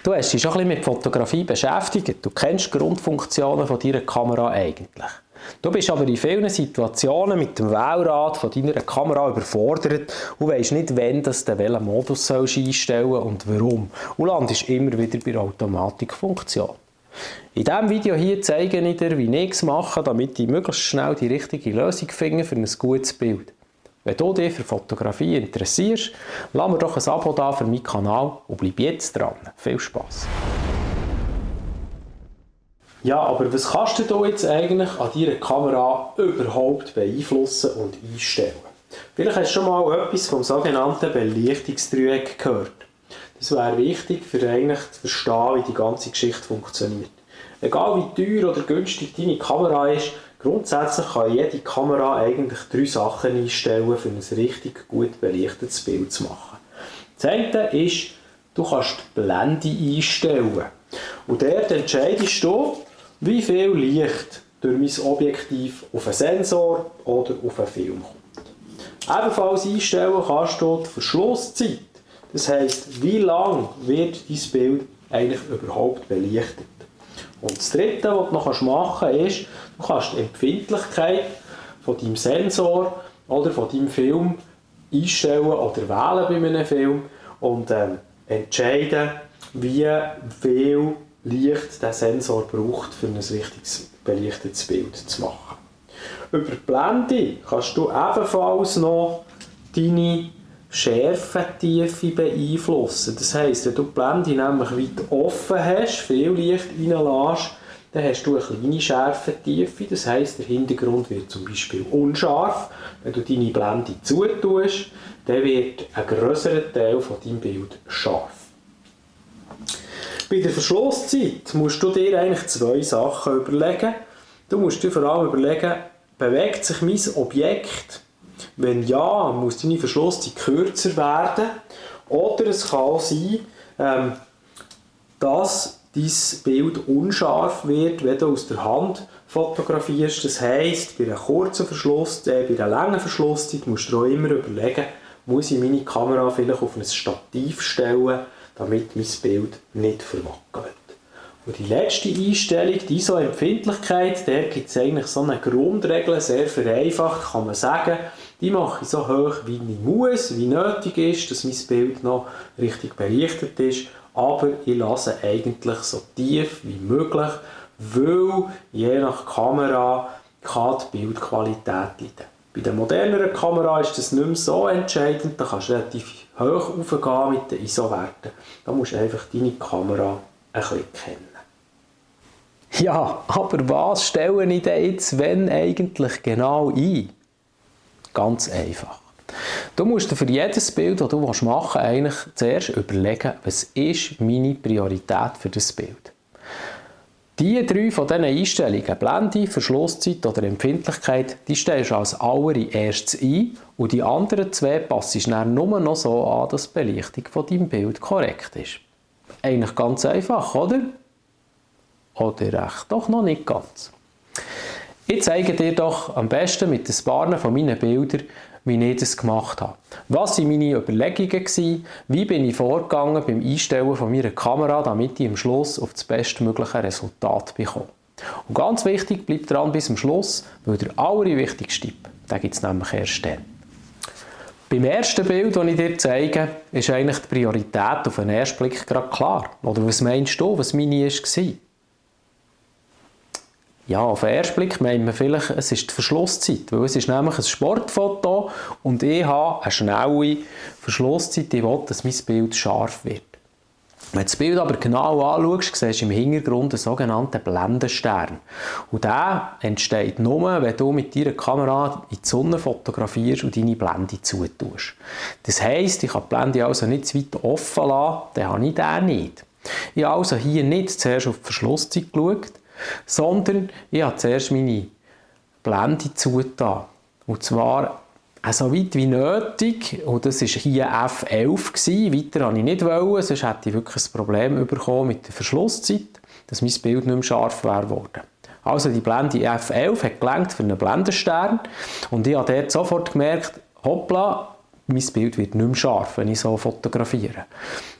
du hast dich schon ein bisschen mit Fotografie beschäftigt. Du kennst die Grundfunktionen von deiner Kamera eigentlich. Du bist aber in vielen Situationen mit dem Wählrad von deiner Kamera überfordert und weisst nicht, wann du welchen Modus einstellen sollst und warum. Und landest immer wieder bei der Automatikfunktion. In diesem Video hier zeige ich dir, wie ich es mache, damit ich möglichst schnell die richtige Lösung finde für ein gutes Bild. Wenn du dich für Fotografie interessierst, lass mir doch ein Abo da für meinen Kanal und bleib jetzt dran. Viel Spass! Ja, aber was kannst du jetzt eigentlich an deiner Kamera überhaupt beeinflussen und einstellen? Vielleicht hast du schon mal etwas vom sogenannten Belichtungsdreieck gehört. Das wäre wichtig, für eigentlich zu verstehen, wie die ganze Geschichte funktioniert. Egal wie teuer oder günstig deine Kamera ist, grundsätzlich kann jede Kamera eigentlich 3 Sachen einstellen, für ein richtig gut belichtetes Bild zu machen. Das eine ist, du kannst die Blende einstellen. Und dort entscheidest du, wie viel Licht durch mein Objektiv auf einen Sensor oder auf einen Film kommt. Ebenfalls einstellen kannst du die Verschlusszeit. Das heisst, wie lang wird dein Bild eigentlich überhaupt belichtet. Und das dritte, was du noch machen kannst, ist, du kannst die Empfindlichkeit von deinem Sensor oder von deinem Film einstellen oder wählen bei einem Film und entscheiden, wie viel Licht der Sensor braucht, für ein richtiges belichtetes Bild zu machen. Über die Blende kannst du ebenfalls noch deine Schärfentiefe beeinflussen. Das heisst, wenn du die Blende nämlich weit offen hast, viel Licht reinlässt, dann hast du eine kleine Schärfentiefe. Das heisst, der Hintergrund wird zum Beispiel unscharf. Wenn du deine Blende zutust, dann wird ein grösserer Teil von deinem Bild scharf. Bei der Verschlusszeit musst du dir eigentlich 2 Sachen überlegen. Du musst dir vor allem überlegen, bewegt sich mein Objekt? Wenn ja, muss deine Verschlusszeit kürzer werden. Oder es kann auch sein, dass dein Bild unscharf wird, wenn du aus der Hand fotografierst. Das heisst, bei einer kurzen Verschlusszeit, bei einer langen Verschlusszeit musst du auch immer überlegen, muss ich meine Kamera vielleicht auf ein Stativ stellen, damit mein Bild nicht verwackelt. Und die letzte Einstellung, die ISO-Empfindlichkeit, der gibt es eigentlich so eine Grundregel, sehr vereinfacht kann man sagen, die mache ich so hoch wie ich muss, wie nötig ist, dass mein Bild noch richtig belichtet ist, aber ich lasse eigentlich so tief wie möglich, weil je nach Kamera kann die Bildqualität leiden. Bei der moderneren Kamera ist das nicht mehr so entscheidend, da kannst du relativ hoch raufgehen mit den ISO-Werten. Da musst du einfach deine Kamera ein bisschen kennen. Ja, aber was stelle ich denn jetzt, wenn eigentlich genau ein? Ganz einfach. Du musst dir für jedes Bild, das du machen willst, eigentlich zuerst überlegen, was ist meine Priorität für das Bild. Die 3 von diesen Einstellungen, Blende, Verschlusszeit oder Empfindlichkeit, die stellst du als allererstes ein und die anderen 2 passt du dann nur noch so an, dass die Belichtung von deinem Bild korrekt ist. Eigentlich ganz einfach, oder? Oder echt doch noch nicht ganz. Ich zeige dir doch am besten mit ein paar von meinen Bildern, wie ich das gemacht habe. Was waren meine Überlegungen? Wie bin ich vorgegangen beim Einstellen von meiner Kamera, damit ich am Schluss auf das bestmögliche Resultat bekomme. Und ganz wichtig, bleib dran bis zum Schluss, weil der allerwichtigste Tipp, den gibt es nämlich erst dann. Beim ersten Bild, das ich dir zeige, ist eigentlich die Priorität auf den ersten Blick gerade klar. Oder was meinst du, was meine war? Ja, auf den ersten Blick meint man vielleicht, es ist die Verschlusszeit, weil es ist nämlich ein Sportfoto und ich habe eine schnelle Verschlusszeit, ich will, dass mein Bild scharf wird. Wenn du das Bild aber genau anschaust, siehst du im Hintergrund einen sogenannten Blendenstern. Und der entsteht nur, wenn du mit deiner Kamera in die Sonne fotografierst und deine Blende zutust. Das heisst, ich kann die Blende also nicht zu weit offen lassen, dann habe ich den nicht. Ich habe also hier nicht zuerst auf die Verschlusszeit geschaut, sondern ich habe zuerst meine Blende zugetan. Und zwar so weit wie nötig. Und das war hier F11. Weiter wollte ich nicht, sonst hätte ich wirklich ein Problem bekommen mit der Verschlusszeit, dass mein Bild nicht mehr scharf wäre geworden. Also die Blende F11 hat gereicht für einen Blendenstern. Und ich habe dort sofort gemerkt, hoppla, mein Bild wird nicht mehr scharf, wenn ich so fotografiere.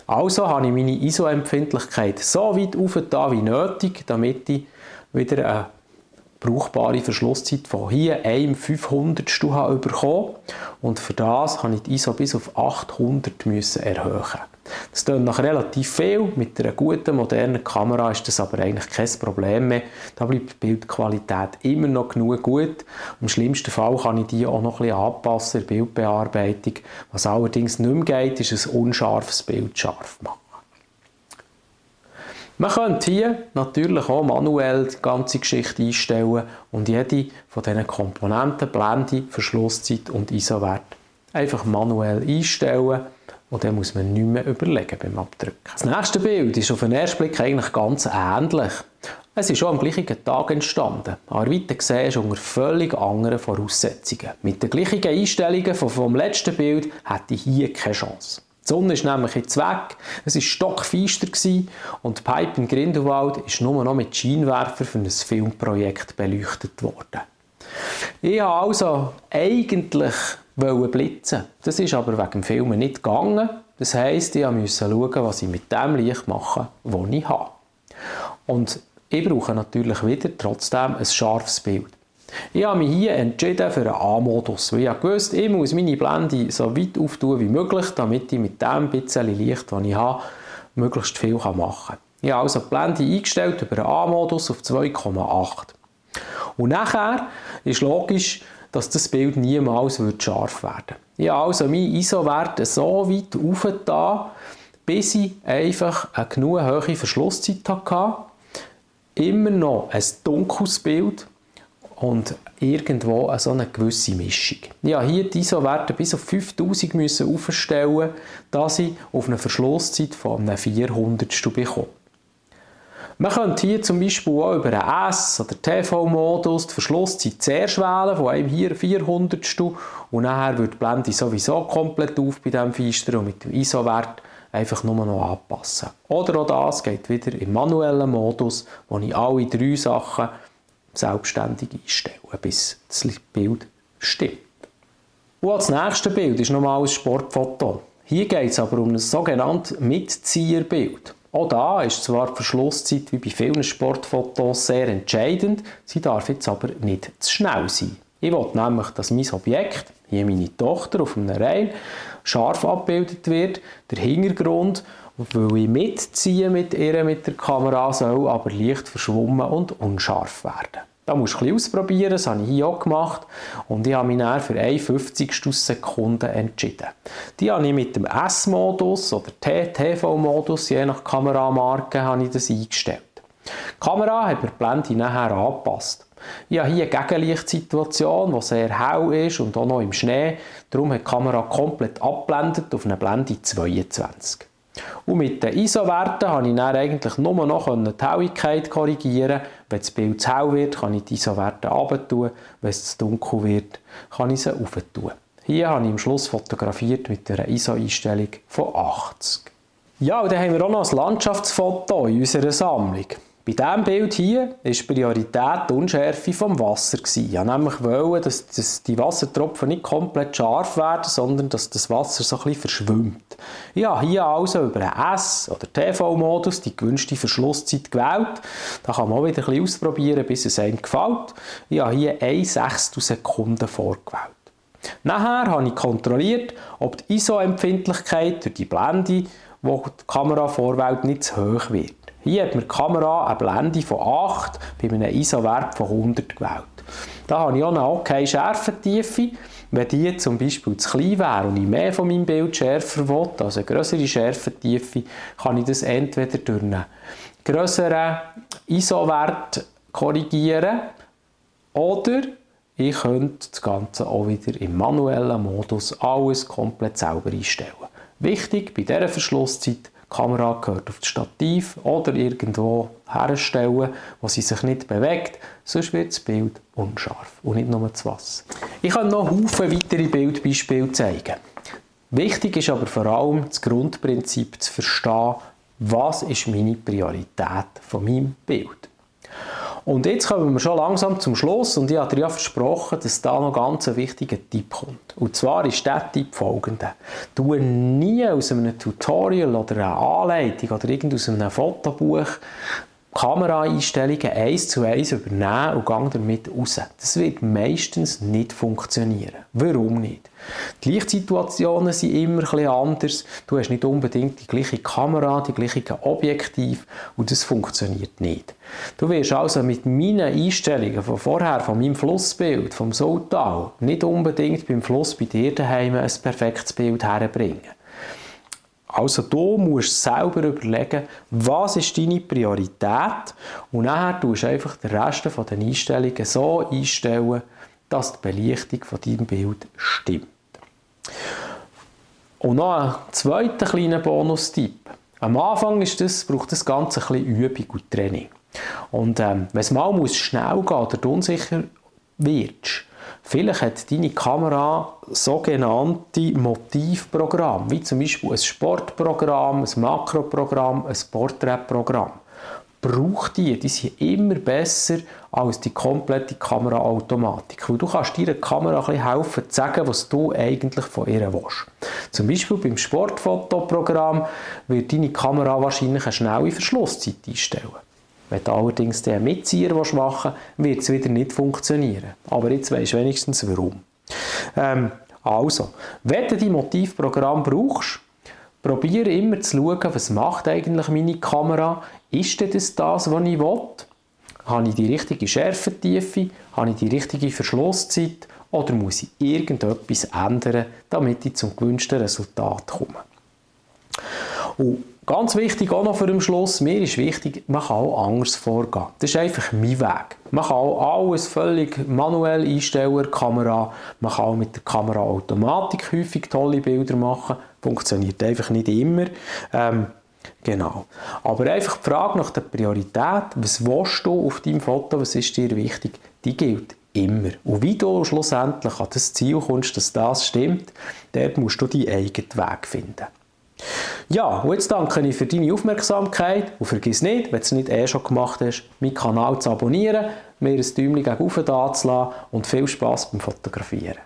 Also habe ich meine ISO-Empfindlichkeit so weit aufgetan wie nötig, damit ich wieder eine brauchbare Verschlusszeit von hier 1/500 habe bekommen. Und für das habe ich die ISO bis auf 800 erhöhen. Das klingt nach relativ viel. Mit einer guten, modernen Kamera ist das aber eigentlich kein Problem mehr. Da bleibt die Bildqualität immer noch genug gut. Im schlimmsten Fall kann ich die auch noch ein bisschen anpassen in der Bildbearbeitung. Was allerdings nicht mehr geht, ist ein unscharfes Bild scharf machen. Man könnte hier natürlich auch manuell die ganze Geschichte einstellen und jede von diesen Komponenten, Blende, Verschlusszeit und ISO-Wert, einfach manuell einstellen. Und dann muss man nichts mehr überlegen beim Abdrücken. Das nächste Bild ist auf den ersten Blick eigentlich ganz ähnlich. Es ist schon am gleichen Tag entstanden, aber weiter gesehen ist unter völlig anderen Voraussetzungen. Mit den gleichen Einstellungen vom letzten Bild hätte ich hier keine Chance. Die Sonne ist nämlich jetzt weg, es war stockfeister und die Pipe in Grindelwald ist nur noch mit Scheinwerfer für ein Filmprojekt beleuchtet worden. Ich wollte also eigentlich blitzen. Das ist aber wegen dem Filmen nicht gegangen. Das heisst, ich musste schauen, was ich mit dem Licht mache, das ich habe. Und ich brauche natürlich wieder trotzdem ein scharfes Bild. Ich habe mich hier entschieden für einen A-Modus, weil ich wusste, ich muss meine Blende so weit auftun wie möglich, damit ich mit dem bisschen Licht, das ich habe, möglichst viel machen kann. Ich habe also die Blende eingestellt über einen A-Modus auf 2,8. Und nachher ist logisch, dass das Bild niemals scharf werden wird. Ich habe also meine ISO-Werte so weit aufgetan, bis ich einfach eine genug hohe Verschlusszeit hatte, immer noch ein dunkles Bild und irgendwo so eine gewisse Mischung. Ich musste hier die ISO-Werte bis auf 5000 aufstellen, dass ich auf eine Verschlusszeit von einem 400 bekomme. Man könnte hier zum Beispiel auch über einen S- oder TV-Modus die Verschlusszeit zuerst wählen, von einem hier 400 und nachher wird die Blende sowieso komplett auf bei diesem Feister und mit dem ISO-Wert einfach nur noch anpassen. Oder auch das geht wieder im manuellen Modus, wo ich alle 3 Sachen selbstständig einstelle, bis das Bild stimmt. Und das nächste Bild ist nochmal ein Sportfoto. Hier geht es aber um ein sogenanntes Mitzieherbild. Auch da ist zwar die Verschlusszeit wie bei vielen Sportfotos sehr entscheidend, sie darf jetzt aber nicht zu schnell sein. Ich will nämlich, dass mein Objekt, hier meine Tochter auf einem Rail, scharf abgebildet wird, der Hintergrund, weil ich mitziehe mit ihr mit der Kamera, soll aber leicht verschwommen und unscharf werden. Da musst du ein bisschen ausprobieren, das habe ich hier auch gemacht und ich habe mich dann für 1/50 Sekunde entschieden. Die habe ich mit dem S-Modus oder TV-Modus, je nach Kameramarke, habe ich das eingestellt. Die Kamera hat die Blende nachher angepasst. Ich habe hier eine Gegenlichtsituation, die sehr hell ist und auch noch im Schnee. Darum hat die Kamera komplett abblendet auf eine Blende 22. Und mit den ISO-Werten konnte ich dann eigentlich nur noch die Helligkeit korrigieren. Wenn das Bild zu hell wird, kann ich die ISO-Werte runter. Wenn es zu dunkel wird, kann ich sie rauf tun. Hier habe ich am Schluss fotografiert mit einer ISO-Einstellung von 80. Ja, und dann haben wir auch noch ein Landschaftsfoto in unserer Sammlung. Bei diesem Bild hier war Priorität die Unschärfe vom Wasser. Ich wollte nämlich, dass die Wassertropfen nicht komplett scharf werden, sondern dass das Wasser so ein bisschen verschwimmt. Ich habe hier also über einen S- oder TV-Modus die gewünschte Verschlusszeit gewählt. Da kann man auch wieder ein bisschen ausprobieren, bis es einem gefällt. Ich habe hier 1/6 Sekunde vorgewählt. Nachher habe ich kontrolliert, ob die ISO-Empfindlichkeit durch die Blende, die die Kamera vorwählt, nicht zu hoch wird. Hier hat mir die Kamera eine Blende von 8 bei einem ISO-Wert von 100 gewählt. Da habe ich auch eine okay Schärfentiefe. Wenn die zum Beispiel zu klein wäre und ich mehr von meinem Bild schärfer will, also eine grössere Schärfentiefe, kann ich das entweder durch einen grösseren ISO-Wert korrigieren oder ich könnte das Ganze auch wieder im manuellen Modus alles komplett selber einstellen. Wichtig bei dieser Verschlusszeit, die Kamera gehört auf das Stativ oder irgendwo herstellen, wo sie sich nicht bewegt, sonst wird das Bild unscharf und nicht nur das Wasser. Ich kann noch viele weitere Bildbeispiele zeigen. Wichtig ist aber vor allem das Grundprinzip zu verstehen, was ist meine Priorität von meinem Bild. Und jetzt kommen wir schon langsam zum Schluss und ich habe dir ja versprochen, dass da noch ganz ein wichtiger Tipp kommt. Und zwar ist der Tipp folgender. Du nie aus einem Tutorial oder einer Anleitung oder aus einem Fotobuch Kameraeinstellungen 1:1 übernehmen und gang damit raus. Das wird meistens nicht funktionieren. Warum nicht? Die Lichtsituationen sind immer etwas anders. Du hast nicht unbedingt die gleiche Kamera, die gleichen Objektiv und das funktioniert nicht. Du wirst also mit meinen Einstellungen von vorher, von meinem Flussbild, vom Sultal, nicht unbedingt beim Fluss bei dir daheim ein perfektes Bild herbringen. Also du musst selber überlegen, was ist deine Priorität und nachher tust du einfach den Rest der Einstellungen so einstellen, dass die Belichtung von deinem Bild stimmt. Und noch ein zweiter kleiner Bonustipp. Am Anfang braucht das Ganze ein bisschen Übung und Training. Und wenn es mal schnell geht oder du unsicher wirst, vielleicht hat deine Kamera sogenannte Motivprogramme, wie zum Beispiel ein Sportprogramm, ein Makroprogramm, ein Porträtprogramm. Brauch die sind immer besser als die komplette Kameraautomatik. Weil du kannst deiner Kamera ein bisschen helfen, zu sagen, was du eigentlich von ihr willst. Zum Beispiel beim Sportfotoprogramm wird deine Kamera wahrscheinlich eine schnelle Verschlusszeit einstellen. Wenn du allerdings einen Mitzieher machen willst, wird es wieder nicht funktionieren. Aber jetzt weisst du wenigstens warum. Also, wenn du dein Motivprogramm brauchst, probiere immer zu schauen, was macht eigentlich meine Kamera. Ist das, was ich will? Habe ich die richtige Schärfentiefe? Habe ich die richtige Verschlusszeit? Oder muss ich irgendetwas ändern, damit ich zum gewünschten Resultat komme? Und ganz wichtig auch noch für den Schluss, mir ist wichtig, man kann auch anders vorgehen. Das ist einfach mein Weg. Man kann auch alles völlig manuell einstellen, Kamera. Man kann auch mit der Kameraautomatik häufig tolle Bilder machen. Funktioniert einfach nicht immer. Genau. Aber einfach die Frage nach der Priorität, was willst du auf deinem Foto, was ist dir wichtig, die gilt immer. Und wie du schlussendlich an das Ziel kommst, dass das stimmt, dort musst du deinen eigenen Weg finden. Ja, und jetzt danke ich für deine Aufmerksamkeit und vergiss nicht, wenn du es nicht schon gemacht hast, meinen Kanal zu abonnieren, mir ein Däumchen gegen oben da zu lassen und viel Spass beim Fotografieren.